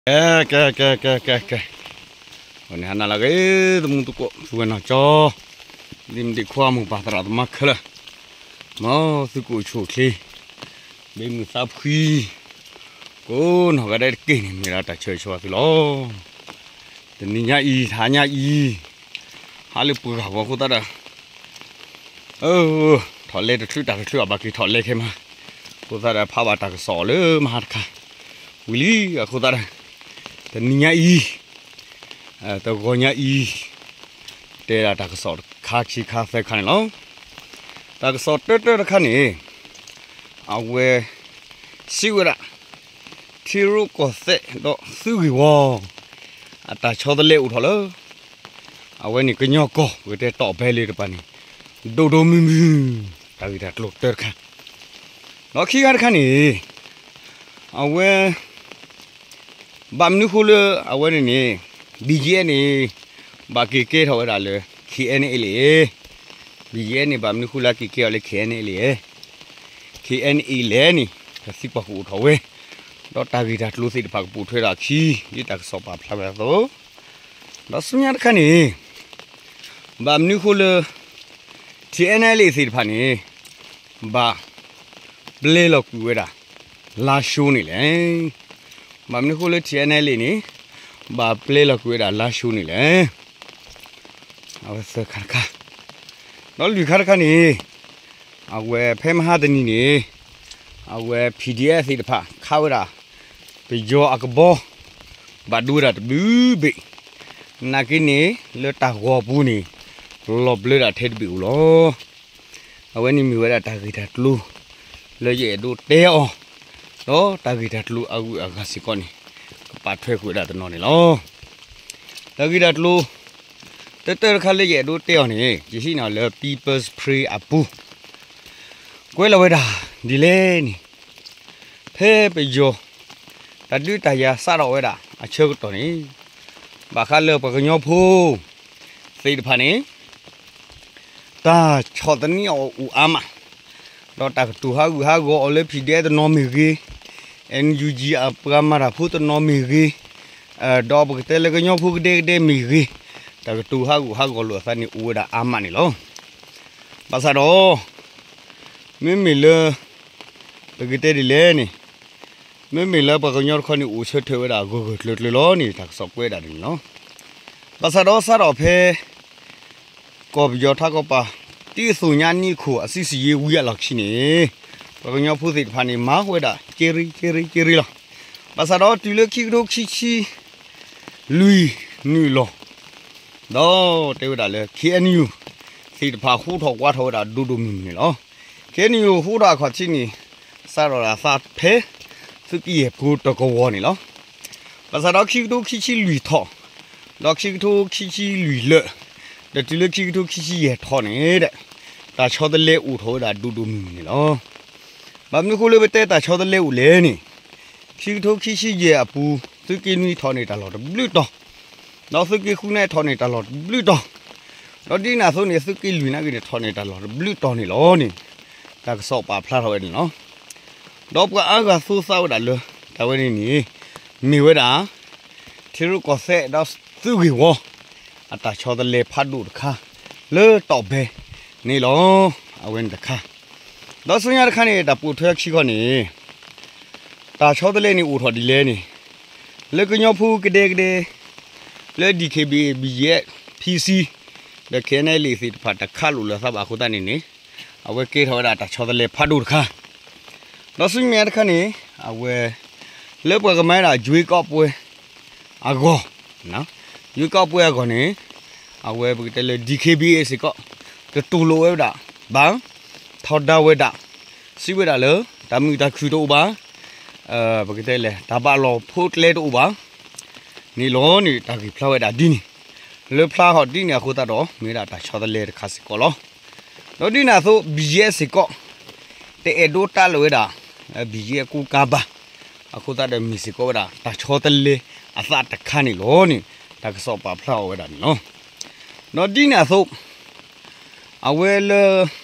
ကဲ ကဲ ကဲ ကဲ ကဲ ကဲ, ဝဲန့ၣ်ဟါနၤလၢအဂ့ၤ သမူသကိး သုဝဲနီၢ်ကၠီ, ဒ်မုၢ်ဒ့ခွါ မိၢ်ပၢ်သရၣ်သမါခဲလၢာ်, မ်သုကအိၣ်ဆူၣ်အိၣ်ချ့ ဘၣ်မုာ်သးဖှံ ကိးနီၢ်ဂၤဒဲးတက့ၢ်န့ၣ် မ့ၢ်ဒၣ်တၢ်ဆၢဂ့ၤဆၢဝါသုလီၤ. တနံၤညါအံၤ တဟါညါအံၤ ဟါလၢပှဲၤဂၤဝဲအဃိသတးဒီး ထီၣ်လဲတချုးတၢ်တချုးအဘၣ်က့ၤထီၣ်လဲခဲမး, အဃိသတးဒီး ဖးဘၣ်တၢ်ကစီၣ်အီၤလၢမဟါတခါ ဝံၤလံ အဃိသတးဒီး တနံၤညါအံၤ တဂီၤညါအံၤ တဲဒၣ်တၢ်ကစီၣ်တခါခံခါသၢခါန့ၣ်လီၤ. တၢ်ကစီၣ်တၢတၢတခါန့ၣ် အဝဲ စံးဝဲဒၣ် ထံရူၢ်ကီၢ်သဲးဒီးသုးဂ့ၢ်ဝီ အတၢ်ဆီတလဲအိၣ်ထီၣ်လၢ အဝဲန့ၣ်ကညီကီၢ် ပကတဲတီၢ်ဘဲလ့တပၤန့ၣ် ဒိၣ်ဒိၣ်မုၢ်မုၢ် တၢ်ဂ့ၢ်တၢ်ကျိၤတၢတခါ, ဒီးခံခါတခါန့ၣ် အဝဲ ဘၣ်မနုၤဃိလၢအဝဲန့ၣ်န့ၣ် ဘံၣ်ယဲၢ်န့ၣ် ဘၣ်က့ၤကဲထီၣ်ဝဲဒၣ်လၢ ခ့ၣ်အဲၣ်နဲၣ်လ့ၣ်, ဘံၣ်ယဲၢ်န့ၣ် ဘၣ်မနုၤဃိလၢက့ၤကဲအီၤလၢ ခ့ၣ်အဲၣ်နဲၣ်လ့ၣ်, ခ့ၣ်အဲၣ်နဲၣ်လ့ၣ်န့ၣ် တၢ်သံကွၢ်ကအိၣ်ထီၣ်ဝဲ, ဒီးတၢ်ဂ့ၢ်တၢ်ကျိၤသ့ၣ်တဖၣ်ကပိာ်ထွဲဒၣ်အခံ ဒ်တၢ်ကစီၣ်ပာ်ဖျါဝဲအသိး, ဒီးဆူညါတခါန့ၣ် ဘၣ်မနုၤဃိလၢ ထံၣ်အဲၣ်နဲၣ်လ့ၣ်သ့ၣ်တဖၣ်န့ၣ် ဘၣ်ပျဲလီၤကွံာ်ဝဲဒၣ် လါၡိန့ၣ်လဲၣ်. ဘၣ်မနုၤဃိလၢထံၣ်အဲၣ်နဲၣ်လ့ၣ်န့ၣ် ဘၣ်ပျဲလီၤကွံာ်ဝဲဒၣ်လါၡိန့ၣ်လဲၣ်. အဝဲသၢခါတခါ, ဒီးလွံၢ်ခါတခါန့ၣ် အဝဲဖဲမဟါတနံၤန့ၣ် အဝဲ PDF သ့ၣ်တဖၣ် ခးဝဲဒၣ် ပယီၤအကဘီ ဘၣ်ဒိဝဲဒၣ်တဘျုးဘ့ၣ်, နာ်က့န့ၣ် လၢတၢ်ဂီၤပူၤန့ၣ် လီၤဘျၢဒၣ်ထဲတဘ့ၣ်ဧိၤလီၤ. အဝဲန့ၣ်မ့ၢ်ဝဲဒၣ်တၢ်ဂ့ၢ်တၢ်ကျိၤ လၢယအဲၣ်ဒိးတဲအီၤ, ဒီးတၢ်ဂ့ၢ်တၢ်ကျိၤအဂုၤအဂၤစ့ၢ်ကီးန့ၣ် ကပာ်ထွဲကွံာ်ဝဲဒၣ်တနီၤန့ၣ်လီၤ. တၢ်ဂ့ၢ်တၢ်ကျိၤ တၢတၢတခါလၢယအဲၣ်ဒိးတဲအီၤန့ၣ် ယဟံးန့ၢ်အီၤလၢ People's Spring အပူၤ ကွဲးလီၤဝဲဒၣ်ဒ်လဲၣ်န့ၣ်, ဖဲပယီၤ တၢ်ဒုးတၢ်ယၤစးထီၣ်ဝဲဒၣ်အဆၢကတီၢ်န့ၣ် ဘၣ်ဃးလၢပှၤကညီဖိသ့ၣ်တဖၣ်န့ၣ် တၢ်ဆီၣ်သနံးအီၤအိၣ်အါမး, ဒီးတၢ်ကတိၤဟးဂူာ်ဟးဂီၤအီၤလၢ PDF တနီၤမ့ၢ်ဂ့ၤ, NUG အပှၤမၤတၢ်ဖိတနီၤမ့ၢ်ဂ့ၤ, ဒီးပကတဲလၢကညီဖိကဒဲကဒဲမ့ၢ်ဂ့ၤ, တၢ်ကတိၤဟးဂူာ်ဟးဂီၤလိာ်အသးန့ၣ်အိၣ်ဝဲဒၣ်အါမးန့ၣ်လီၤ. ဘၣ်ဆၣ်ဒီး မ့မ့ၢ်လၢ ပကတဲဒ်လဲၣ်န့ၣ်, မ့မ့ၢ်လၢပှၤကညီတခီန့ၣ် အိၣ်ဆၢထၢၣ်ဝဲဒၣ်ဂၢၢ်ဂၢၢ်ကျၢၤကျၢၤလီၤန့ၣ် တၢ်ကစီၣ်ကွဲးဒၣ်န့ၣ်လီၤ. ဘၣ်ဆၣ်ဒီးစးထီၣ်ဖဲ ကီၢ်ပယီၤထးကီၢ်ပၤ တံၤအသိၣ်ညါနံၣ်ခိၣ်အစုစံးယ့ဝံၤအလီၢ်ခံန့ၣ်, ပှၤကညီဖိသ့ၣ်တဖၣ်န့ၣ် မၤဝဲဒၣ်ကဲရ့ကဲရ့ကဲရ့လီၤ. ဘၣ်ဆၣ်ဒီးတုၤလၢခံကထိခံဆံ လွံၢ်နုာ်လီၤ, ဒီးတဲဝဲဒၣ်လၢ KNU သ့ၣ်တဖၣ်ဟူးထီၣ်ကွၢ်ထီၣ်ဝဲဒၣ်ဒိၣ်ဒိၣ်မုၢ်မုၢ်န့ၣ်လီၤ. KNU ဟူးထီၣ်အခီၣ်ထံးန့ၣ် စးထီၣ်ဒၣ်သးဖဲ သုးက့ယဲၢ်ပူၤတကဝီၤန့ၣ်လီၤ. ဘၣ်ဆၣ်ဒီးခံကထိခံဆံလွံၢ်ထီၣ်, ဒီးခံကထိခံဆံလွံၢ်လၢာ်, ဒီးတုၤလၢခံကထိခံဆံယဲၢ်ထီၣ်န့ၣ်ဒီး တၢ်ဆီတလဲအိၣ်ထီၣ်ဝဲဒၣ်ဒိၣ်ဒိၣ်မုၢ်မုၢ်န့ၣ်လီၤ. ဘၣ်မနုၤဃိလၢပတဲတၢ်ဆီတလဲအိၣ်လဲၣ်န့ၣ်, ခံကထိခံဆံယဲၢ်အပူၤ သုးက့နွံထီၣ်န့ၢ်တၢ်လီၢ်တဘျုးတီၤ, ဒီးသုးက့ဃုန့ၣ်ထီၣ်န့ၢ်တၢ်လီၢ်တဘျုးတီၤ, ဒီးဒ်န့ၣ်အသိးန့ၣ် သုးက့လွံၢ်နာ်က့န့ၣ် ထီၣ်န့ၢ်တၢ်လီၢ်တဘျုးတီၤန့ၣ်လီၤန့ၣ် တၢ်ကစီၣ်ပာ်ဖျါထီၣ်ဝဲန့ၣ်လီၤ. ဒီးပှၤအါဂၤသိသးဝဲဒၣ်လၢ တၢ်ဝဲန့ၣ်န့ၣ် မ့ၢ်ဝဲဒၣ် ထံရူၢ်ကီၢ်သဲးဒီးသုးဂ့ၢ်ဝီ အတၢ်ဆီတလဲဖးဒိၣ်တခါ လၢတီၢ်ဘဲန့ၣ်လီၤ. အဝဲန့ၣ်တခါ, ဒီးဆူညါတခါန့ၣ် တၢ်ပိာ်ထွဲခံခီန့ၣ် တၢ်ဆီတလဲန့ၣ်အိၣ်ထီၣ်ဒ်လဲၣ်န့ၣ်, လၢကညီဖိကဒဲကဒဲ လၢ DKBA BGF PC ဒီး KNLA သ့ၣ်တဖၣ်တခးလိာ်လၢသးဘၣ်အဃိသတးန့ၣ်န့ၣ်, အဝဲကဲထီၣ်ဝဲဒၣ်တၢ်ဆီတလဲဖးဒိၣ်တခါ, ဒီးဆူညါတခါန့ၣ် အဝဲ လၢပှၤကမၤဝဲဒၣ် ရွေးကောက်ပွဲ အဂီၢ်, ရွေးကောက်ပွဲ အဂီၢ်န့ၣ် အဝဲပကတဲလၢ DKBA စ့ၢ်ကီး တတူၢ်လိာ်ဝဲဒၣ်ဘၣ်, ထီဒါဝဲဒၣ်, စံးဝဲဒၣ်လၢ တၢ်မုာ်တၢ်ခုၣ်တအိၣ်ဘၣ်, ပကတဲလဲၣ် တၢ်ဘၣ်လီၢ်ဖိကျဲတအိၣ်ဘၣ်န့ၣ်လီၤန့ၣ် တၢ်ဂ့ၢ်ဖျါဝဲဒၣ်ဒ်န့ၣ်, လၢဖျါထီၣ်ဒ်န့ၣ်အဃိသတးဒီး မ့ၢ်ဝဲဒၣ်တၢ်ဆီတလဲတခါစ့ၢ်ကီးလီၤ. ဒီးဒ်န့ၣ်အသိး BGF စ့ၢ်ကီး တအဲၣ်ဒိးတၢ်လၢဝဲဒၣ် BGF ကူကါဘၣ်, အဃိသတးဒီးမ့ၢ်စ့ၢ်ကီးဝဲဒၣ် တၢ်ဆီတလဲအသးတခါန့ၣ်လီၤန့ၣ် တၢ်ကစီၣ်ပာ်ဖျါအီၤဝဲဒၣ်န့ၣ်လီၤ. ဒီးဒ်န့ၣ်အသိး အဝဲလၢ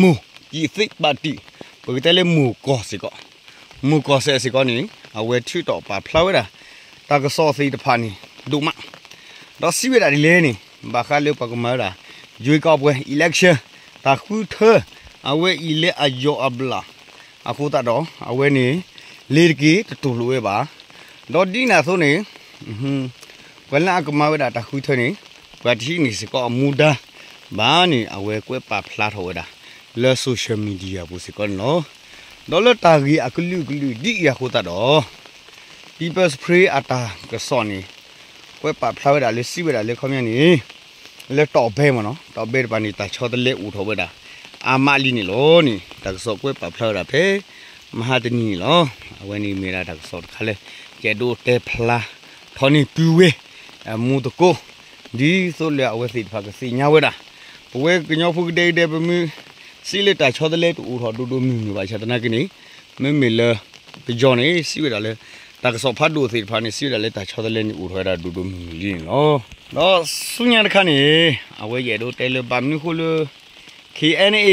မိၢ်ကံးသ့ၣ်ဘၣ်တံၢ်, ပကတဲလၢမိၢ်ကီၢ်စ့ၢ်ကီး, မိၢ်ကီၢ်စဲၣ်စ့ၢ်ကီးန့ၣ် အဝဲထုးထီၣ်ပာ်ဖျါဝဲဒၣ် တၢ်ကစီၣ်သ့ၣ်တဖၣ်န့ၣ် ဒိၣ်မး ဒီးစံးဝဲဒၣ်ဒ်လဲၣ်န့ၣ် ဘၣ်ဃးလၢပှၤကမၤဝဲဒၣ် ရွေးကောက်ပွဲ election တၢ်ဃုထၢ အဝဲအံၤလၢအယီၢ်အဘျၣ် အဃိသတးဒီး အဝဲန့ၣ် လ့ၤတက့ၤတတူၢ်လိာ်ဝဲဘၣ်. ဒီးဒ်န့ၣ်အသိးန့ၣ် ပှၤလၢအကမၤဝဲဒၣ်တၢ်ဃုထၢန့ၣ် ပှၤတဟံးန့ၢ်စ့ၢ်ကီးအမူဒါဘၣ်န့ၣ် အဝဲကွဲးပာ်ဖျါထီၣ်ဝဲဒၣ် လၢ social media ပူၤစ့ၢ်ကီးန့ၣ်လီၤ. ဒီးလၢတၢ်ဂ့ၢ်အကလုာ်ကလုာ်ဒ်အံၤအဃိသတးဒီး People's Spring အတၢ်ကစီၣ်န့ၣ် ကွဲးပာ်ဖျါဝဲဒၣ်လၢစံးဝဲဒၣ်လၢခီပညီန့ၣ် လၢတီၣ်ဘဲမ့ၢ်နီၤ တီၣ်ဘဲတဖၣ်န့ၣ် တၢ်ဆီတလဲအိၣ်ထီၣ်ဝဲဒၣ် အါမးလံန့ၣ်လီၤန့ၣ် တၢ်ကစီၣ်ကွဲးပာ်ဖျါဝဲဒၣ်ဖဲ မဟါတနံၤန့ၣ်လီၤ. အဝဲန့ၣ်မ့ၢ်ဒၣ်တၢ်ကစီၣ်တခါလၢ ယအဲၣ်ဒိးတဲဖျါထီၣ်န့ၢ်သုဝဲ မူသကိး ဒ်သိးလၢအဝဲသ့ၣ်တဖၣ်ကသ့ၣ်ညါဝဲဒၣ် ပဝဲကညီဖိကဒဲကဒဲပမ့ၢ် စံးလၢတၢ်ဆီတလဲတအိၣ်ထီၣ်ဒိၣ်ဒိၣ်မုၢ်မုၢ်ဘၣ်ဆၣ်သနာ်က့န့ၣ် မ့မ့ၢ်လၢ ပယီၤန့ၣ် စံးဝဲဒၣ်လၢ တၢ်ကစီၣ်ဖးဒိၣ်သ့ၣ်တဖၣ်န့ၣ် စံးဝဲဒၣ်လၢတၢ်ဆီတလဲန့ၣ်အိၣ်ထီၣ်ဝဲဒၣ်ဒိၣ်ဒိၣ်မုၢ်မုၢ်လံန့ၣ်လီၤ. ဒီးဆူညါတခါန့ၣ် အဝဲယအဲၣ်ဒိးတဲလၢဘၣ်မနုၤဃိလၢ KNA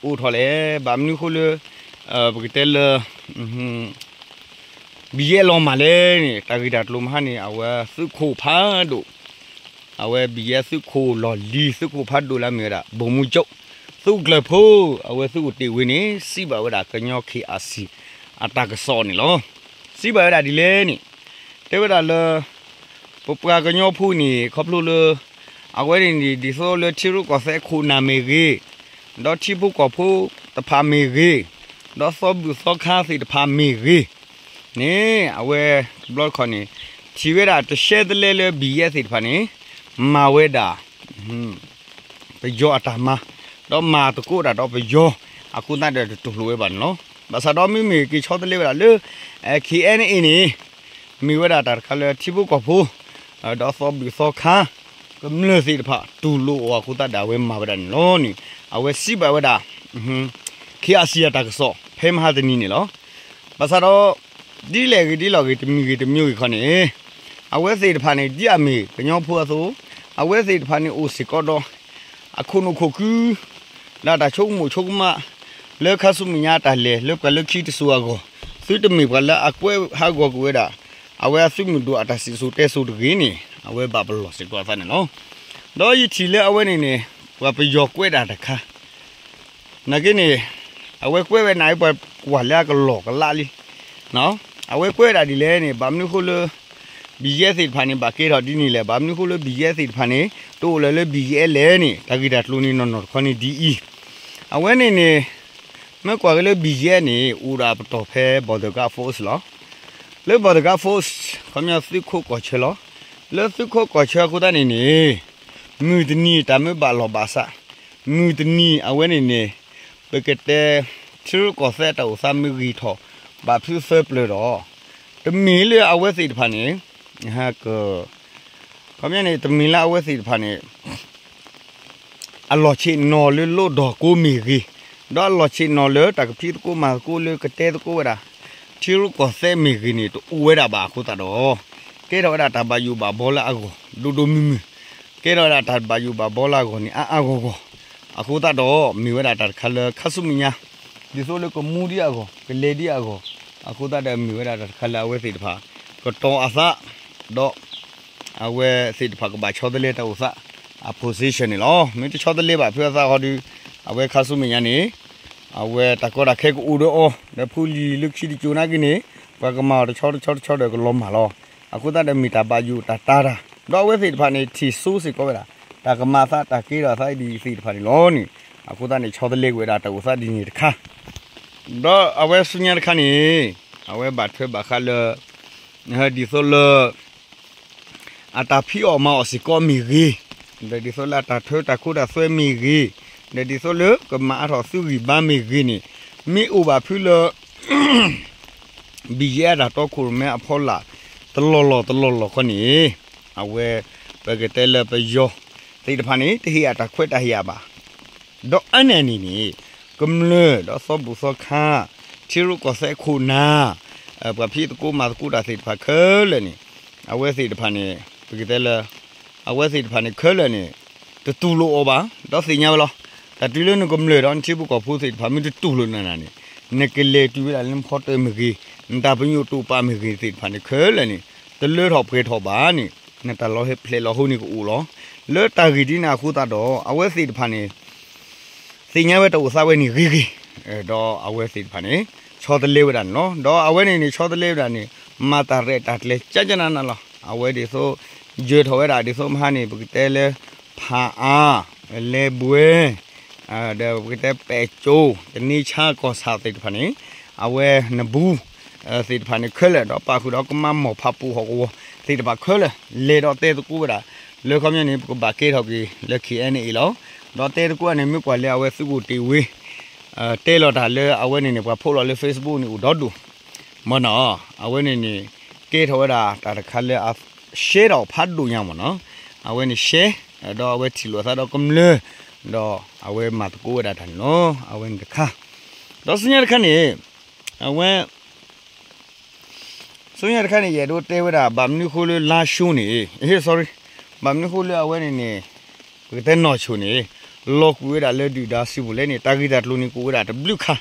အိၣ်ထီၣ်လဲၣ် ဘၣ်မနုၤဃိလၢ ပကတဲလၢ ဘံယဲလီၤမၢ်လဲၣ်န့ၣ် တၢ်ဂ့ၢ်တၢ်ကျိၤမဟါန့ၣ် အဝဲသုးခိၣ်ဖးဒိၣ် အဝဲဘံယဲသုးခိၣ်လီၢ်လံၤ သုးခိၣ်ဖးဒိၣ်လၢအမ့ၢ်ဝဲဒၣ် ဗိုလ်မှူးချုပ် သုးခိၣ်ကျၢၢ်ဖိ အဝဲသုးခိၣ်တ့ၢ်ဝ့န့ၣ် စံးဘၣ်ဝဲဒၣ်ကညီ KRC အတၢ်ကစီၣ်န့ၣ်လီၤ. စံးဘၣ်ဝဲဒၣ်ဒ်လဲၣ်န့ၣ် တဲဝဲဒၣ်လၢ ပပှၤကညီဖိန့ၣ် ခီဖျိလၢ အဝဲန့ၣ်န့ၣ် ဒ်သိးလၢထံရူၢ်ကီၢ်သဲးခိၣ်နၢ်မ့ၢ်ဂ့ၤ, ဒီးထံဖိကီၢ်ဖိတဖၣ်မ့ၢ်ဂ့ၤ, ဒီးသီဘူၣ်သီခါသ့ၣ်တဖၣ်မ့ၢ်ဂ့ၤန့ၣ် အဝဲတဘျီတခီၣ်န့ၣ် ထံၣ်ဝဲဒၣ်တရှဲတလဲလၢဘံယဲသ့ၣ်တဖၣ်န့ၣ် မၤဝဲဒၣ် ပယီၤအတၢ်မၤ, ဒီးမၤသကိးတၢ်ဒီးပယီၤ အဃိသတးဒီးတတူၢ်လိာ်ဝဲဘၣ်န့ၣ်လီၤ. ဘၣ်ဆၣ်ဒီးမ့မ့ၢ်က့ၤဆီတလဲဝဲဒၣ်လၢ KNA န့ၣ် မ့ၢ်ဝဲဒၣ်တၢ်တခါလၢထံဖိကီၢ်ဖိ ဒီးသီဘူၣ်သီခါ ကမျၢၢ်သ့ၣ်တဖၣ်တူၢ်လိာ်အီၤအဃိသတးဒီးအဝဲမၤဝဲဒၣ်န့ၣ်လီၤန့ၣ် အဝဲစံးဘၣ်ဝဲဒၣ် KRC အတၢ်ကစီၣ် ဖဲမဟါတနံၤန့ၣ်လီၤ. ဘၣ်ဆၣ်ဒီး ဒ်လဲၣ်ဂ့ၤဒ်လဲၣ်ဂ့ၤ တမံၤဂ့ၤတမံၤဂ့ၤခီန့ၣ် အဝဲသ့ၣ်တဖၣ်န့ၣ် ဒ်အမ့ၢ်ကညီဖိအသိး အဝဲသ့ၣ်တဖၣ်န့ၣ်အိၣ်စ့ၢ်ကီးဒီး အခိၣ်နူာ်ခိၣ်ခု လၢတၢ်ဆိကမိၣ်ဆိကမး လၢခါဆူမဲာ်ညါတၢ်လဲၤလၢပှၤလၢခံတစိၤအဂီၢ်, သုတမ့ၢ်ပှၤလၢအကွဲးဟးဂီၤကွံာ်ဝဲဒၣ် အဝဲအသုးမုၢ်ဒိၣ်အတၢ်စံၣ်စိၤတဲစိၤတဂ့ၤန့ၣ် အဝဲဘၣ်ပလီၢ်စ့ၢ်ကီးအသးန့ၣ်လီၤ. ဒီးယထံၣ်လၢအဝဲန့ၣ်န့ၣ် ပှၤပယီၤကွဲးဒၣ်တခါ နာ်က့န့ၣ် အဝဲကွဲးဝဲနၤအံၤပှၤကွၢ်လၢအကလီၢ်ကလးလံ. အဝဲကွဲးဒၣ်ဒ်လဲၣ်န့ၣ် ဘၣ်မနုၤဃိလၢ ဘံယဲသ့ၣ်တဖၣ်န့ၣ် ဘၣ်ကဲထီၣ်ဒ်န့ၣ်လဲၣ်, ဘၣ်မနုၤဃိလၢဘံယဲသ့ၣ်တဖၣ်န့ၣ် တအိၣ်လၢၤလၢဘံယဲလဲၣ်န့ၣ် တၢ်ဂ့ၢ်တၢ်ကျိၤန့ၣ်နီၢ်နီၢ်တခီန့ၣ်ဒ်အံၤ, အဝဲန့ၣ်န့ၣ် မ့ၢ်ကွၢ်က့ၤလၢဘံယဲန့ၣ် အိၣ်ဒၣ်ပတီၢ်ဖဲ Border Guard Force လီၤ. လၢ Border Guard Force ခီပညီသုးခိးကီၢ်ဆၢလီၤ. လၢသုးခိးကီၢ်ဆၢအဃိသတးန့ၣ်န့ၣ် မုၢ်တနံၤတၢ်မ့ၢ်ဘၣ်လီၢ်ဘၣ်စး မုၢ်တနံၤအဝဲန့ၣ်န့ၣ် ပကတဲ ထံရူၢ်ကီၢ်သဲးတၢ်အိၣ်သးမ့ၢ်ဂံၢ်ထီၣ် ဘၣ်ဖုသၢပျၢၤဒီး တမ့ၢ်လၢအဝဲသ့ၣ်တဖၣ်န့ၣ် က ခီပညီန့ၣ် တမ့ၢ်လၢအဝဲသ့ၣ်တဖၣ်န့ၣ် အလီၢ်ဆ့ၣ်နီၤလၢလိၣ်ဒီၢ်ကိမ့ၢ်ဂ့ၤ, ဒီးအလီၢ်ဆ့ၣ်နီၤလၢတၢ်ကဖံးသကိးမၤသကိးလၢကတဲသကိးဝဲဒၣ် ထံရူၢ်ကီၢ်သဲးမ့ၢ်ဂ့ၤန့ၣ် တအိၣ်ဝဲဒၣ်ဘၣ်အဃိသတးဒီး ကဲထီၣ်ဝဲဒၣ်တၢ်ဘၣ်ယိၣ်ဘၣ်ဘီလၢအဂီၢ် ဒိၣ်ဒိၣ်မုၢ်မုၢ်, ကဲထီၣ်ဝဲဒၣ်တၢ်ဘၣ်ယိၣ်ဘၣ်ဘီလၢအဂီၢ်န့ၣ် အါအါဂီၢ်ဂီၢ်, အဃိသတးဒီး မ့ၢ်ဝဲဒၣ်တၢ်တခါလၢခါဆူမဲာ်ညါ ဒ်သိးလၢကမူဒံးအဂီၢ် ကလဲၤဒံးအဂီၢ်, အဃိသတးဒီးမ့ၢ်ဝဲဒၣ်တၢ်တခါလၢအဝဲသ့ၣ်တဖၣ် ကတီၤအသး ဒီး အဝဲသ့ၣ်တဖၣ်ကဘၣ်ဆီတလဲတၢ်အိၣ်သး အ position န့ၣ်လီၤ. မ့ၢ်တဆီတလဲဘၣ်ဖုအသးဃီဒီး အဝဲခါဆူမဲာ်ညါန့ၣ် အဝဲတၢ်ကီတၢ်ခဲကအိၣ်ဒီးအီၤ ဒီးဖိလံၤလၢခံတစိၤနာ်က့န့ၣ် ပှၤကမၤအီၤတဆီတဆီတဆီဒီးကလီၤမၢ်လီၤ. အဃိသတးဒီးမ့ၢ်တၢ်ဘၣ်ယိၣ်တၢ်တါတၢ် ဒီးအဝဲသ့ၣ်တဖၣ်န့ၣ် ထံၣ်စိစ့ၢ်ကီးဝဲဒၣ် တၢ်ကမၤအသးတၢ်ကဲထီၣ်အသးဒ်အံၤသ့ၣ်တဖၣ်န့ၣ်လီၤန့ၣ် အဃိသတးန့ၣ် ဆီတလဲကွံာ်ဝဲဒၣ်တၢ်အိၣ်သးဒ်န့ၣ်တခါ ဒီးအဝဲဆူညါတခါန့ၣ် အဝဲဘၣ်ထွဲဘၣ်ဃးလၢ ဒ်သိးလၢ အတၢ်ဖံးအီၣ်မၤအီၣ်စ့ၢ်ကီးမ့ၢ်ဂ့ၤ, ဒီးဒ်သိးလၢအတၢ်ထၢတၢ်ခိတၢ်သွဲမ့ၢ်ဂ့ၤ, ဒီးဒ်သိးလၢကမၤအါထီၣ်သုးဂံၢ်ဘါမ့ၢ်ဂ့ၤန့ၣ် မ့ၢ်အိၣ်ဘၣ်ဖုလၢ ဘံၣ်ယဲအတၢ်တီခိၣ်ရိၣ်မဲအဖီလာ် တလီၢ်လီၢ်တလီၢ်လီၢ်ခီန့ၣ် အဝဲ ပကတဲလၢပယီၤသ့ၣ်တဖၣ်န့ၣ် တဟ့ၣ်အတၢ်ခွဲးတၢ်ယာ်ဘၣ်. ဒီးအါန့ၢ်န့ၣ်န့ၣ် ကမျၢၢ်ဒီးသီဘူၣ်သီခါ ထံရူၢ်ကီၢ်သဲးခိၣ်နၢ် ပှၤဖံးသကိးမၤသကိးတၢ်သ့ၣ်တဖၣ်ခဲလၢာ်န့ၣ် အဝဲသ့ၣ်တဖၣ်န့ၣ် ပကတဲလၢ အဝဲသ့ၣ်တဖၣ်န့ၣ်ခဲလၢာ်န့ၣ် တတူၢ်လိာ်အီၤဘၣ် ဒီးသ့ၣ်ညါဝဲလီၤ. တၢ်တုၤလၢနကမျၢၢ်ဒီးနထံဖိကီၢ်ဖိသ့ၣ်တဖၣ်မ့ၢ်တတူၢ်လိာ်နၤန့ၣ် နကလဲၤတုၤဝဲဒၣ်လၢနဖီတၢၢ်မ့ၢ်ဂ့ၤ, နတၢ်ပညိၣ်တိာ်ပာ်မ့ၢ်ဂ့ၤသ့ၣ်တဖၣ်န့ၣ် ခဲလၢာ်န့ၣ် တလၢထီၣ်ပှဲၤထီၣ်ဘၣ်န့ၣ် နတၢ်လီၤဟဲဖျဲးလီၤဟိန့ၣ်ကအိၣ်လီၤ. လၢတၢ်ဂ့ၢ်ဒ်န့ၣ်အဃိသတးဒီး အဝဲသ့ၣ်တဖၣ်န့ၣ် သ့ၣ်ညါဝဲတၢ်အိၣ်သးဝဲန့ၣ်ဂ့ၤဂ့ၤ, ဒီးအဝဲသ့ၣ်တဖၣ်န့ၣ် ဆီတလဲဝဲဒၣ်န့ၣ်လီၤ. ဒီးအဝဲန့ၣ်န့ၣ် ဆီတလဲဝဲဒၣ်န့ၣ် မၤတၢ်ရဲၣ်တၢ်ကျဲၤကကနးနးလီၤ. အဝဲဒ်သိး ယၢၤထီၣ်ဝဲဒၣ်ဒ်သိးမဟါန့ၣ် ပကတဲလၢ ဖးအါ, လဲၤဘွဲ ဒီးပကတဲပဲာ်ကၠိ, တန့ဆါကီၢ်ဆၣ်သ့ၣ်တဖၣ်န့ၣ် အဝဲနဘူး သ့ၣ်တဖၣ်န့ၣ်ခဲလၢာ် ဒီးပာ်ဃုာ်ဒီးကမၤမီၢ်ဖးပူၤဟီၣ်ကဝီၤသ့ၣ်တဖၣ်ခဲလၢာ် လဲၤဒီးတဲသကိးဝဲဒၣ် လၢခီပညီန့ၣ် ပကဘၣ်ကဲထီၣ်က့ၤလၢ K N A လီၤ. ဒီးတဲသကိးန့ၣ် မ့ၢ်ကွၢ်လၢအဝဲသုးခိၣ်တ့ၢ်ဝ့ တဲလီၤတၢ်လၢအဝဲန့ၣ်န့ၣ် ပှၤဖီၣ်လီၤလၢ Facebook န့ၣ်အိၣ်ဒီဒူၣ် မ့ၢ်နီၤ, အဝဲန့ၣ်န့ၣ် ကဲထီၣ်ဝဲဒၣ်တၢ်တခါလၢအ share ဒီးဖးဒိၣ်ညါမ့ၢ်နီၤ, အဝဲန့ၣ် share ဒီးအဝဲထံၣ်လိာ်သးဒီးကမျၢၢ် ဒီးအဝဲမၤသကိးဝဲဒၣ်တၢ်န့ၣ်လီၤ. အဝဲန့ၣ်တခါ ဒီးဆူညါတခါန့ၣ် အဝဲ ဆူညါတခါန့ၣ် ယအဲၣ်ဒိးတဲဝဲဒၣ် ဘၣ်မနုၤဃိလၢလါၡိန့ၣ် sorry, ဘၣ်မနုၤဃိလၢအဝဲန့ၣ်န့ၣ် ပကတဲနီၢ်ဆိၣ်န့ၣ် လီၤကွံာ်ဝဲဒၣ်လၢဒုၣ်ဒါစုပူၤလဲၣ်န့ၣ် တၢ်ဂ့ၢ်တၢ်ကျိၤန့ၣ်ကအိၣ်ဝဲဒၣ်တဘျုးခါ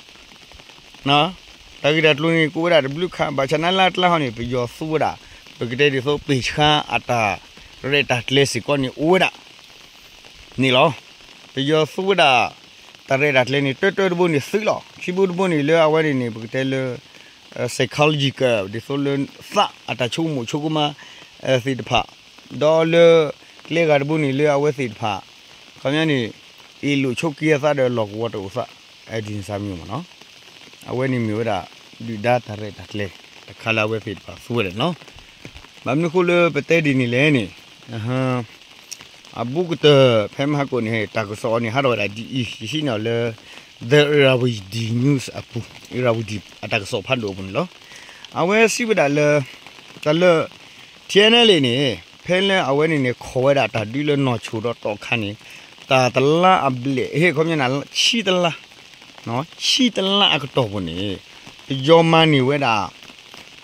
တၢ်ဂ့ၢ်တၢ်ကျိၤန့ၣ်ကအိၣ်ဝဲဒၣ်တဘျုးခါ ဘၣ်ဆၣ်နာ်လၢအကျါဟီန့ၣ် ပယီၤသူဝဲဒၣ် ပကတဲဒ်သိးပ့ၢ်ဆှါအတၢ်ရဲၣ်တၢ်ကျဲၤစ့ၢ်ကီးန့ၣ်အိၣ်ဝဲဒၣ် န့ၣ်လီၤ. ပယီၤသူဝဲဒၣ် တၢ်ရဲၣ်တၢ်ကျဲၤန့ၣ် တၢတၢတဘိန့ၣ်သုးလီၤ. ခံဘိတဘိန့ၣ်လၢအဝဲန့ၣ်န့ၣ် ပကတဲလၢ psychological ဒ်သိးလၢသးအတၢ်ဆိကမိၣ်ဆိကမးသ့ၣ်တဖၣ်, ဒီးလၢကျဲဂၤတဘိန့ၣ်လၢအဝဲသ့ၣ်တဖၣ် ခီပညီန့ၣ် အ့ၣ်လိာ်ဆိးက့အသးဒီးလီၢ်ကဝီၤတအိၣ်သး ဒ်န့ၣ်စၢ်မံၤမ့ၢ်နီၤ, အဝဲန့ၣ်မ့ၢ်ဝဲဒၣ် ဒုၣ်ဒါတၢ်ရဲၣ်တၢ်ကျဲၤတခါလၢအဝဲသ့ၣ်တဖၣ်သူဝဲဒၣ်န့ၣ်လီၤ. ဘၣ်မနုၤဃိလၢပတဲဒ်န့ၣ်လဲၣ်န့ၣ် အဘူးကတၢၢ် ဖဲမဟါကိၣ်န့ၣ် တၢ်ကစီၣ်အီၤန့ၣ် ဟးထီၣ်ဝဲဒၣ်ဒ်အံၤ ယဟံးန့ၢ်အီၤလၢ The Irrawaddy News အပူၤ Irrawaddy အတၢ်ကစီၣ်ဖးဒိၣ်အပူၤန့ၣ်လီၤ. အဝဲစံးဝဲဒၣ်လၢ တၢ်လၢ T N L A န့ၣ် ဖဲလၢအဝဲန့ၣ်န့ၣ် ခိးဝဲဒၣ်တၢ်ဒုးလၢနီၢ်ဆိၣ်ဒီးတီၣ်ခါန့ၣ် တၢ်တလါအဘျဲၣ် ဟ့ၣ်ခီပညီန့ၣ် ဆံတလါ ဆံတလါအကတီၢ်ပူၤန့ၣ် ပယီၤမၤန့ၢ်ဝဲဒၣ်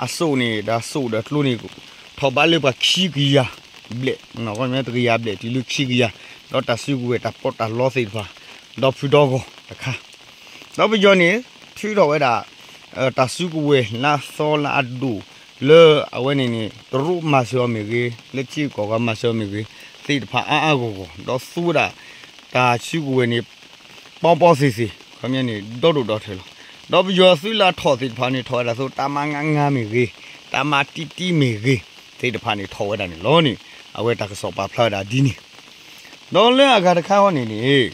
အစိၣ်န့ၣ် ဒီးစိၣ်ဒီးကျိန့ၣ် ထီၣ်ဘးလၢပှၤခံကယၤဘျဲၣ်, တကယၤဘျဲၣ်တုၤလၢခံကယၤ, ဒီးတၢ်စုကဝဲၤတၢ်ပီးတၢ်လီသ့ၣ်တဖၣ် ဒီဖုဒီဂီၢ်တခါ, ဒီးပယီၤန့ၣ် ထုးထီၣ်ဝဲဒၣ် တၢ်စုကဝဲၤလၢအသီလၢအဒိၣ် လၢအဝဲန့ၣ်န့ၣ် တရူးမၤစၢၤအီၤမ့ၢ်ဂ့ၤ, လၢထံဂုၤကီၢ်ဂၤမၤစၢၤအီၤမ့ၢ်ဂ့ၤ သ့ၣ်တဖၣ်အါအါဂီၢ်ဂီၢ် ဒီးသူဝဲဒၣ် တၢ်စုကဝဲၤန့ၣ် ပီပီသ့ၣ်သ့ၣ် ခီပညီန့ၣ် ဒီဒိၣ်ဒီထၢလီၤ. ဒီးပယီၤသုးလၢအထီၣ်သ့ၣ်တဖၣ်န့ၣ် ထီၣ်ဝဲဒၣ်သိး တၢ်မၤငါငါမ့ၢ်ဂ့ၤ, တၢ်မၤတံတံမ့ၢ်ဂ့ၤ သ့ၣ်တဖၣ်န့ၣ် ထီၣ်ဝဲဒၣ်န့ၣ်လီၤန့ၣ် အဝဲတၢ်ကစီၣ်ပာ်ဖျါဝဲဒၣ်ဒ်န့ၣ်, ဒီးလၢအဂၤတခါဃီန့ၣ်န့ၣ်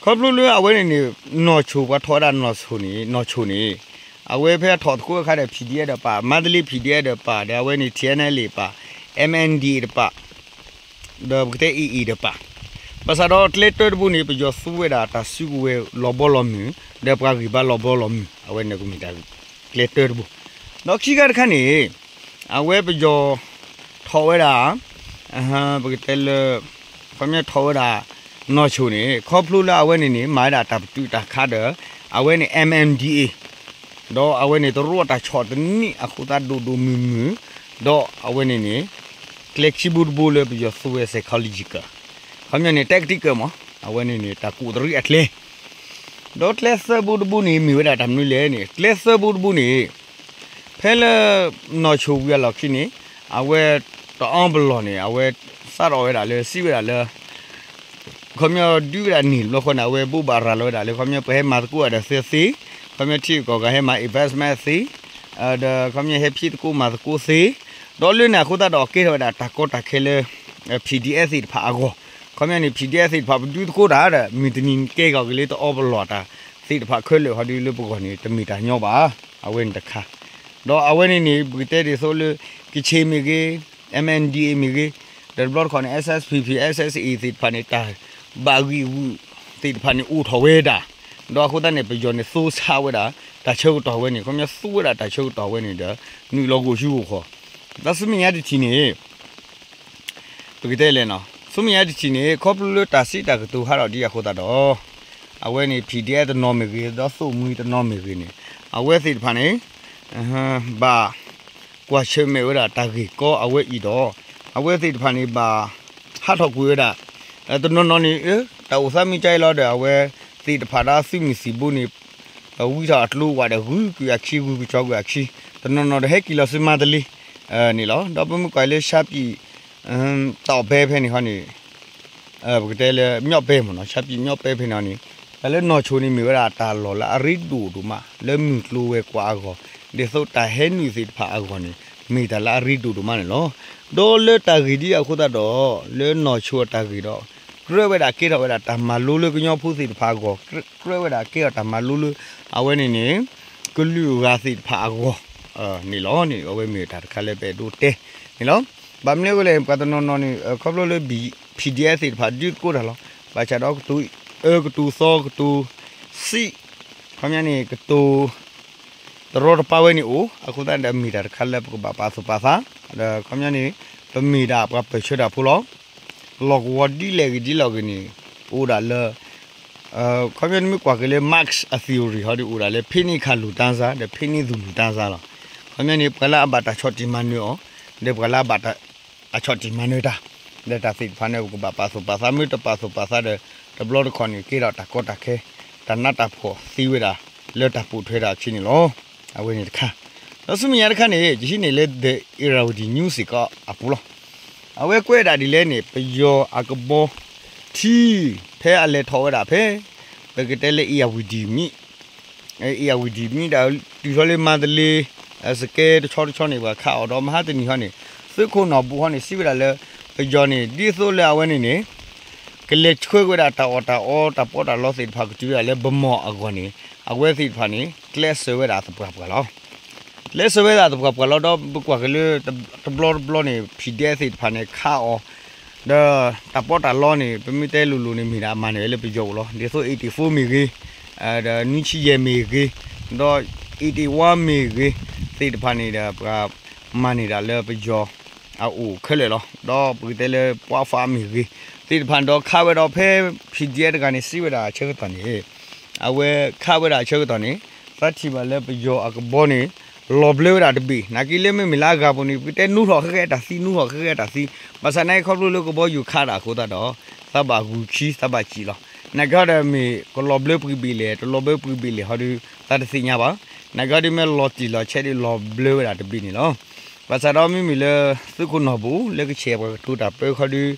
ခီဖျိလၢအဝဲန့ၣ်န့ၣ် နီၢ်ဆိၣ် ပှၤထီၣ်ဝဲဒၣ်နီၢ်ဆိၣ်န့ၣ် နီၢ်ဆိၣ်န့ၣ် အဝဲဖဲအထီၣ်သကိးအခါဒီး P D F ဒီးပာ်, မါတလ့ P D F ဒီးပာ်, ဒီးအဝဲန့ၣ် T N L A ပာ်, M N D A တပာ်, ဒီးပကတဲ A A တပာ်, ဘၣ်ဆၣ်ဒီးကျဲတၢတဘိန့ၣ် ပယီၤသူဝဲဒၣ်တၢ်စုကဝဲၤလီၤဘီလီၤမုၢ်, ဒီးပှၤဂံၢ်ဘါလီၤဘီလီၤမုၢ်, အဝဲန့ၣ်ကမ့ၢ်တၢ်ကျဲတၢတဘိ, ဒီးခံခါတခါန့ၣ် အဝဲပယီၤထီၣ်ဝဲဒၣ် ပကတဲလၢ ခီပညီထီၣ်ဝဲဒၣ် နီၢ်ဆိၣ်န့ၣ် ခီဖျိလၢအဝဲန့ၣ်န့ၣ် မၤဝဲဒၣ်တၢ်ပတုာ်တၢ်ခးဒီး အဝဲန့ၣ် M N D A ဒီးအဝဲန့ၣ်တရူးအတၢ်ဆီၣ်တနံၣ်အဃိသတးဒိၣ်ဒိၣ်မုၢ်မုၢ်, ဒီးအဝဲန့ၣ်န့ၣ် ကျဲခံဘိတဘိလၢပယီၤသူဝဲ psychological ခီပညီန့ၣ် tactical မး, အဝဲန့ၣ်န့ၣ်တၢ်ကူၣ်တရံးအကျဲ, ဒီးကျဲသၢဘိတဘိန့ၣ် မ့ၢ်ဝဲဒၣ်တၢ်မနုၤလဲၣ်န့ၣ် ကျဲသၢဘိတဘိန့ၣ် ဖဲလၢ နီၢ်ဆိၣ်ဝံၤအလီၢ်ခံန့ၣ် အဝဲတအီပလီၢ်န့ၣ် အဝဲစးထီၣ်ဝဲဒၣ်လၢ စံးဝဲဒၣ်လၢ ခီပညီဒုးဝဲဒၣ်န့ၣ်တဘျီဃီန့ၣ် အဝဲဘိးဘၣ်ရၤလီၤဝဲဒၣ်လၢ ခီပညီပှၤဟဲမၤသကိးအီၤဒီးသ့သ့, ခီပညီထံဂုၤကီၢ်ဂၤဟဲမၤ investment သ့, ဒီးခီပညီဟဲဖံးသကိးမၤသကိးသ့, ဒီးလၢန့ၣ်အဃိသတးဒီးကဲထီၣ်ဝဲဒၣ်တၢ်ကီတၢ်ခဲလၢ P D F သ့ၣ်တဖၣ်အဂီၢ်, ခီပညီန့ၣ် P D F သ့ၣ်တဖၣ်ပဒုးသကိးတၢ်ဒီး မုၢ်တနံၤကဲကီၢ်က့ၤလၢတအီပလီၢ်တၢ်သ့ၣ်တဖၣ်ခဲလၢာ်ဟီဒုလၢပဂီၢ်န့ၣ် တမ့ၢ်တၢ်ညီဘၣ်, အဝဲန့ၣ်တခါ ဒီးအဝဲန့ၣ်န့ၣ် ပကတဲဒ်သိးလၢ ကချ့ၣ်မ့ၢ်ဂ့ၤ, M N D A မ့ၢ်ဂ့ၤ, ဒီးတဘျီတခီၣ်န့ၣ် S S P P, S S A သ့ၣ်တဖၣ်န့ၣ် တၢ်ဘၣ်ဂံၢ်ဂူာ်သ့ၣ်တဖၣ်န့ၣ်အိၣ်ထီၣ်ဝဲဒၣ်, ဒီးအဃိသတးန့ၣ် ပယီၤန့ၣ်သိဆါဝဲဒၣ် တၢ်ဆၢကတီၢ်ဝဲန့ၣ် ခီပညီသူဝဲဒၣ်တၢ်ဆၢကတီၢ်ဝဲန့ၣ်ဒီး နုာ်လီၤဂိၢ်ဆူဂိၢ်ဃီ, ဒီးဆူမဲာ်ညါတထံၣ်န့ၣ် ပကတဲလဲၣ်နီၤ, ဆူမဲာ်ညါတထံၣ်န့ၣ် ခီဖျိလၢတၢ်စံးတၢ်ကတိၤဟးထီၣ်ဒ်အဃိသတးဒီး အဝဲန့ၣ် P D F တနီၤမ့ၢ်ဂ့ၤ ဒီးသိၣ်မှံတနီၤမ့ၢ်ဂ့ၤန့ၣ် အဝဲသ့ၣ်တဖၣ်န့ၣ် ဘၣ်ကွၢ်ဆၢၣ်မဲာ်ဝဲဒၣ်တၢ်ဂ့ၢ်ကီအဝဲအံၤဒီး အဝဲသ့ၣ်တဖၣ်န့ၣ်ဘၣ်ဟးထီၣ်ကွံာ်ဝဲဒၣ် တနီၤနီၤန့ၣ် တၢ်အိၣ်သးမံကါအံၤလီၤဒီး အဝဲသ့ၣ်တဖၣ်ဒီးသုးမုၢ်သံၣ်ဘိန့ၣ် ဝံထီၣ်အကျိဝဲဒီး ဂုၤကွံာ်အခံ ဂုၤကစီၤကွံာ်အခံ တနီၤနီၤဒီးဟဲက့ၤလီၤဆူမါတလ့ န့ၣ်လီၤ. ဒီးပမ့ၢ်ကွၢ်လၢ ရှမ်းပြည် တောင်ပိုင်း ဖဲန့ၣ်ဟီန့ၣ် ပကတဲလၢ မြောက်ပိုင်း မ့ၢ်နီၤ, ရှမ်းပြည် မြောက်ပိုင်း ဖဲန့ၣ်ဟီန့ၣ် တၢ်လၢနီၢ်ဆိန့ၣ် မ့ၢ်ဝဲဒၣ်တၢ်လီၢ်လၢအရ့ဒိၣ်ဒိၣ်မး လၢမုၢ်ကျိၤဝဲၤကွာ်အဂီၢ် ဒ်သိးတၢ်ဟဲနုာ်သ့ၣ်တဖၣ်အဂီၢ်န့ၣ် မ့ၢ်တၢ်လၢအရ့ဒိၣ်ဒိၣ်မးန့ၣ်လီၤ. ဒီးလၢတၢ်ဂ့ၢ်ဒ်အဃိသတးဒီး လၢနီၢ်ဆိအတၢ်ဂ့ၢ်ဒီး ကြၢးဝဲဒၣ်ကဲထီၣ်ဝဲဒၣ်တၢ်မၤလိလၢကညီဖိသ့ၣ်တဖၣ်အဂီၢ်, ကြၢးဝဲဒၣ်ကဲထီၣ်တၢ်မၤလိလၢ အဝဲန့ၣ်န့ၣ် ကလုာ်ဂၤသ့ၣ်တဖၣ်အဂီၢ်န့ၣ်လီၤန့ၣ် အဝဲမ့ၢ်တၢ်တခါလၢပအဲၣ်ဒိးတဲန့ၣ်လီၤ. ဘၣ်မနုၤအဃိလဲၣ် ပှၤတနီၤနီၤန့ၣ် ခီဖျိလၢ PDF သ့ၣ်တဖၣ်ဒုးသကိးတၢ်လီၤ. ဘၣ်ဆၣ်ဒီးကတိၤအၢ ကတိၤသီ ကတိၤစံး ခီပညီန့ၣ် ကတိၤ တရီတပါဝဲန့ၣ်အိၣ်, အဃိသတးဒီးမ့ၢ်တၢ်တခါလၢပကဘၣ်ပာ်သူၣ်ပာ်သး, ဒီးခီပညီန့ၣ် ပမ့ၢ်ဒၣ်ပှၤပၢၢ်ဆၢတၢ်ဖိလီၤ. လီၢ်ကဝီၤဒ်လဲၣ်ဂ့ၤဒ်လဲၣ်ဂ့ၤန့ၣ် အိၣ်ဒၣ်လၢ ခီပညီနမ့ၢ်ကွၢ်က့ၤလၢ Marx အ theory ဟီဒီး အိၣ်ဒၣ်လၢ ဖဲန့ၣ်ခၣ်လူၤတၢ်စၢ် ဒီးဖဲန့ၣ်သူၣ်လူၤတၢ်စၢ်လီၤ. ခီပညီန့ၣ် ပှၤလၢအဘၣ်တၢ်ဆီၣ်တံၢ်မၤနၢၤအီၤ ဒီးပှၤလၢအဘၣ်တၢ် အဆီၣ်တံၢ်မၤနၢၤတၢ်, ဒီးတၢ်သ့ၣ်တဖၣ်န့ၣ် ပကဘၣ်ပာ်သူၣ်ပာ်သး မ့ၢ်တပာ်သူၣ်ပာ်သးဒီး တဘျီတခီၣ်န့ၣ် ကဲထီၣ်တၢ်ကီတၢ်ခဲ တၢ်နးတၢ်ဖှီၣ်သ့ဝဲဒၣ် လၢတၢ်ပိာ်ထွဲတၢ်အခံန့ၣ်လီၤ. အဝဲန့ၣ်တခါ, ဒီးဆူမဲာ်ညါတခါန့ၣ် ယဟံးန့ၢ်လၢ The Irrawaddy News စ့ၢ်ကီးအပူၤလီၤ. အဝဲကွဲးဒၣ်ဒ်လဲၣ်န့ၣ် ပယီၤအကဘီထံ ဖဲအလဲၤထီၣ်ဝဲဒၣ်ဖဲ ပကတဲလၢ အ့ၣ်ယၣ်ဝံၤဒံၣ်မံ အ့ၣ်ယၣ်ဝံၤဒံၣ်မံ ဒီးတုၤထီၣ်လၢမါတလ့ စကဲတဆီတဆီန့ၣ် ပှၤခးအီၤဒီးမဟါတနံၤဟီန့ၣ် သုးခိၣ်နီၢ်ဘူၣ်ဟီန့ၣ် စံးဝဲဒၣ်လၢ ပယီၤန့ၣ် ဒ်သိးလၢအဝဲန့ၣ်န့ၣ် ကလဲၤဆှၢဝဲဒၣ်တၢ်အီၣ်တၢ်အီ တၢ်ပီးတၢ်လီသ့ၣ်တဖၣ်ကတုၤဝဲဒၣ်လၢ ဗန်းမော် အဂီၢ်န့ၣ် အဝဲသ့ၣ်တဖၣ်န့ၣ် ကျဲးစၢးဝဲဒၣ်သပှၢ်ပှၢ်လီၤ. ကျဲးစၢးဝဲဒၣ်သပှၢ်ပှၢ်လီၤ. ဒီးပကွၢ်က့ၤလၢ တဘျီတဘျီန့ၣ် PDF သ့ၣ်တဖၣ်န့ၣ် ခးအီၤ ဒီးတၢ်ပီးတၢ်လီန့ၣ် ပမ့ၢ်တဲလိၤလိၤန့ၣ် မ့ၢ်ဒၣ်အမၤန့ၢ်ဝဲလၢပယီၤအိၣ်လီၤ. ဒ်သိး eighty-four မ့ၢ်ဂ့ၤ, ဒီး နွံဆံယဲၢ် မ့ၢ်ဂ့ၤ, ဒီး eighty-one မ့ၢ်ဂ့ၤ သ့ၣ်တဖၣ်န့ၣ်ဒီး ပှၤမၤန့ၢ်ဒၣ်လၢပယီၤအအိၣ်ခဲလၢာ်လီၤ. ဒီးပကတဲလၢ ပှၤဖး မ့ၢ်ဂ့ၤ သ့ၣ်တဖၣ်ဒီးခးဝဲဒီးဖဲ PDF တဂၤန့ၣ် စံးဝဲဒၣ်အဆၢကတီၢ်န့ၣ် အဝဲခးဝဲဒၣ်အဆၢကတီၢ်န့ၣ် သးထံၣ်ဘၣ်လၢပယီၤအကဘီန့ၣ် လီၤဘျၢဝဲဒၣ်တဘ့ၣ် နာ်က့လၢမ့မ့ၢ်လၢအဂၤပူၤန့ၣ် ပကတဲနူထီၣ်ဃဲဃဲတၢ်သံ နူထီၣ်ဃဲဃဲတၢ်သံ ဘၣ်ဆၣ်နာ်က့ခီဖျိလၢကဘီယူၤခးဒၣ်အဃိသတးဒီး သးဘၣ်ဂုာ်ခံ သးဘၣ်စံၣ်လီၤ. နာ်က့ဟီဒီးမ့ၢ်ကလီၤဘျၢပှဲၤဘ့ၣ်လဲၣ် တလီၤဘျၢပှဲၤဘ့ၣ်လဲၣ်ဟီဒီး သးတသ့ၣ်ညါဘၣ်. နာ်က့ဟီဒီးမ့ၢ်လီၤတံၢ်လီၤဆဲးဒီးလီၤဘျၢဝဲဒၣ်တဘ့ၣ်န့ၣ်လီၤ. ဘၣ်ဆၣ်ဒီးမ့မ့ၢ်လၢ သုးခိၣ်နီၢ်ဘူၣ် လၢကဆဲးပှၤကတိၤတၢ်ပၢဃီဒီး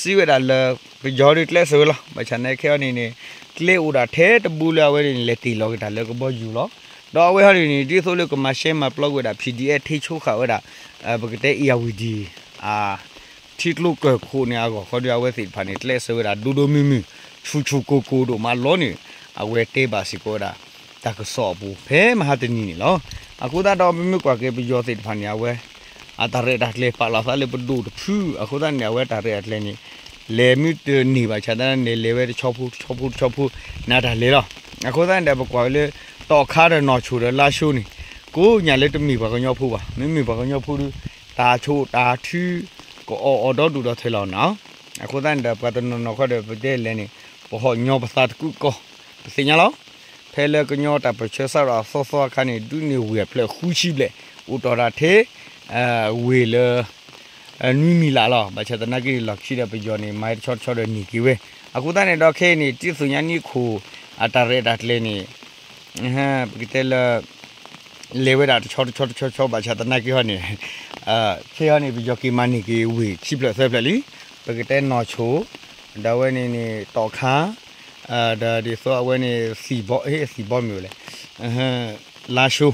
စံးဝဲဒၣ်လၢ ပယီၤဒီးကျဲးစၢးဝဲလီၤ. ဘၣ်ဆၣ်နာ်က့ခဲအံၤန့ၣ်န့ၣ် ကျဲအိၣ်ဒၣ်ထဲတဘိလၢအဝဲန့ၣ် လဲၤတ့ၢ်လီၤက့ၤတၢ်လၢကဘီယူၤလီၤ. ဒီးအဝဲဟီဒ်န့ၣ် ဒ်သိးလၢကမၤရှဲမၤပျီကွံာ်ဝဲဒၣ် PDF ထ့ဆိဃာ်ဝဲဒၣ် ပကတဲ အ့ၣ်ယၣ်ဝံၤဒံၣ် အ ထံကျိကၢၢ်ခိၣ်န့ၣ်အဂီၢ်ဃီဒီး အဝဲသ့ၣ်တဖၣ်န့ၣ် ကျဲးစၢးဝဲဒၣ်ဒိၣ်ဒိၣ်မုၢ်မုၢ် ဆူၣ်ဆူၣ်ကိၢ်ကိၢ်ဒိၣ်မးလီၤန့ၣ် အဝဲတဲဘၣ်စ့ၢ်ကီးဝဲဒၣ် တၢ်ကစီၣ်အပူၤ ဖဲမဟါတနံၤန့ၣ်လီၤ. အဃိသတးဒီး ပမ့ၢ်ကွၢ်က့ၤပယီၤသ့ၣ်တဖၣ်န့ၣ် အဝဲ အတၢ်ရဲၣ်တၢ်ကျဲၤပာ်လီၤသးလၢပဒိၣ်တဖု အဃိသတးန့ၣ် အဝဲတၢ်ရဲၣ်တၢ်ကျဲၤန့ၣ် လဲၤမ့ၢ်တန့ၢ်ဘၣ်ဆၣ်သနာ်န့ၣ် လဲၤဝဲတဆီဖိတဆီဖိတဆီဖိ နတၢ်လဲၤလီၤ. အဃိသတးန့ၣ်ဒီး ပကွၢ်က့ၤလၢ တီၣ်ခါဒီးနီၢ်ဆိၣ်ဒီးလါၡိန့ၣ် ကိးညါလၢတမ့ၢ်ပှၤကညီဖိဘၣ်. မ့မ့ၢ်ပှၤကညီဖိဒီး တၢ်ဆိၣ်တၢ်ထု ကအီၣ်အီၣ်ဒီဒူၣ်ဒီထၢလီၤနီၤ. အဃိသတးန့ၣ်ဒီး ပှၤတနီၤနီၤခီဒီး ပတဲလဲၣ်န့ၣ် ပဟီၣ်ညီပသးတကူးကီၢ် ပသ့ၣ်ညါလီၤ. ဖဲလၢကညီတၢ်ပၢၢ်ဆၢစးထီၣ်အသီသီအခါန့ၣ် ဒုးန့ၢ်ဝ့ၢ်အဖျၢၣ်ဃုဆံဘျဲၣ် အိၣ်တီၢ်တၢ်ထဲ ဝ့ၢ်လၢ နွံမံၤလးလီၤ. ဘၣ်ဆၣ်သနာ်က့န့ၣ် လီၢ်ခံဒီးပယီၤန့ၣ် မၤတဆီတဆီဒီးန့ၢ်က့ၤဝဲ. အဃိသတးန့ၣ်ဒီး ခဲအံၤန့ၣ် တံၢ်သူၣ်ညါနံၣ်ခိၣ် အတၢ်ရဲၣ်တၢ်ကျဲၤန့ၣ် ပကတဲလၢ လဲၤဝဲဒၣ်တဆီတဆီတဆီဆီ ဘၣ်ဆၣ်သနာ်က့ဟီန့ၣ် ခဲအံၤန့ၣ် ပယီၤက့ၤမၤန့ၢ်က့ၤဝ့ၢ်ခံဖျၢၣ်သၢဖျၢၣ်လံ. ပကတဲနီၢ်ဆိၣ် ဒီးအဝဲန့ၣ်န့ၣ် တီၣ်ခါ ဒီးဒ်သိးအဝဲန့ၣ် သံၣ်ဘီ ဟ့ၣ် သံၣ်ဘီမ့ၢ်ဝဲလဲၣ် လါၡိ.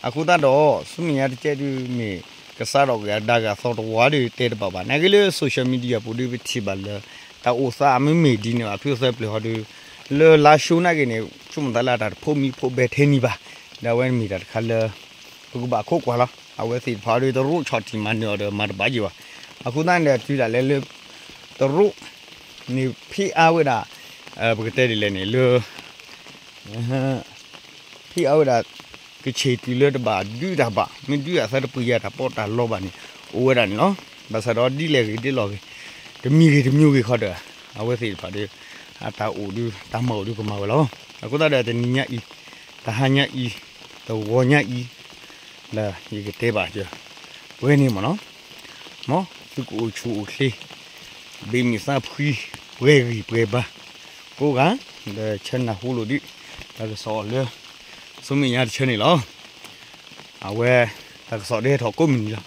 အဃိသတးဒီး ဆူမဲာ်ညါတကဲဒုးမ့ၢ် ကစးထီၣ်က့ၤအဒါဂၤသီတဝါဒီးတဲတဘၣ်ဘၣ်. နာ်က့လၢ social media ပူၤဒီးပထံၣ်ဘၣ်လၢ တၢ်အိၣ်သးမ့မ့ၢ်ဒ်န့ၣ်ဘၣ် ဖုသၢပျၢၤဟီဒီး လၢလါၡိနာ်က့န့ၣ် ဆိကမိၣ်သးလၢအတၢ်တဖိးမံဖိးဘဲထဲန့ၣ်ဘၣ်. ဒီးအဝဲမ့ၢ်တၢ်တခါလၢ ပကဘၣ်ခိးကွၢ်လီၤ. အဝဲသ့ၣ်တဖၣ်ဒီးတရူးဆီၣ်တံၢ်မၤနၢၤအီၤဒီးမၤတဘၣ်ယံၤဘၣ်. အဃိသတးန့ၣ်ဒီး တုၤဒၣ်လဲာ်လၢ တရူးန့ၣ်ဖံးအါဝဲဒၣ် ပကတဲဒ်လဲၣ်န့ၣ် လၢ ဖံးအါဝဲဒၣ် ကဆံးတုၤလၢတဘၣ်ဒုးတၢ်ဘၣ် မ့ၢ်ဒုးအသးတပှ့ၤယၤတၢ်ပီးတၢ်လီဘၣ်န့ၣ် အိၣ်ဝဲဒၣ်န့ၣ်လီၤ. ဘၣ်ဆၣ်ဒီးဒ်လဲၣ်ဂ့ၤဒ်လဲၣ်ဂ့ၤ တမံၤဂ့ၤတမံၤဂ့ၤခီဒီး အဝဲသ့ၣ်တဖၣ်ဒီး အတၢ်အိၣ်ဒုး တၢ်မၤအိၣ်ဒုးကမၤဝဲလီၤ. အဃိသတးဒီးတနံၤညါအံၤ တဟါညါအံၤ တဂီၤညါအံၤ လၢယကတဲဘၣ် ပှဲၤန့ၣ်မ့ၢ်နီၤ မ်သုကအိၣ်ဆူၣ်အိၣ်ချ့ ဘ့ၣ်မံသးဖှံ ပှဲၤဂံၢ်ပှဲၤဘါ ကိးဂၤ ဒီးဆၢနၢ်ဟူလိာ်ဒံး တၢ်ကစီၣ်လၢ ဆူမဲာ်ညါတဆၢန့ၣ်လီၤ. အဝဲ တၢ်ကစီၣ်ဒ်ဟဲထီၣ်ကိးမုၢ်နံၤလီၤ.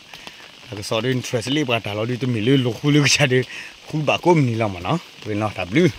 တၢ်ကစီၣ်ဒ် translate ပှၤတၢ်လီၤဒ်တမ့ၢ်လၢလိာ်ဃုလၢကစၢ်ဒ် ဃုဘၣ်ကိးမုၢ်နံၤလီၤမ့ၢ်နီၤ. ပနီၤတၢ်ဘျုး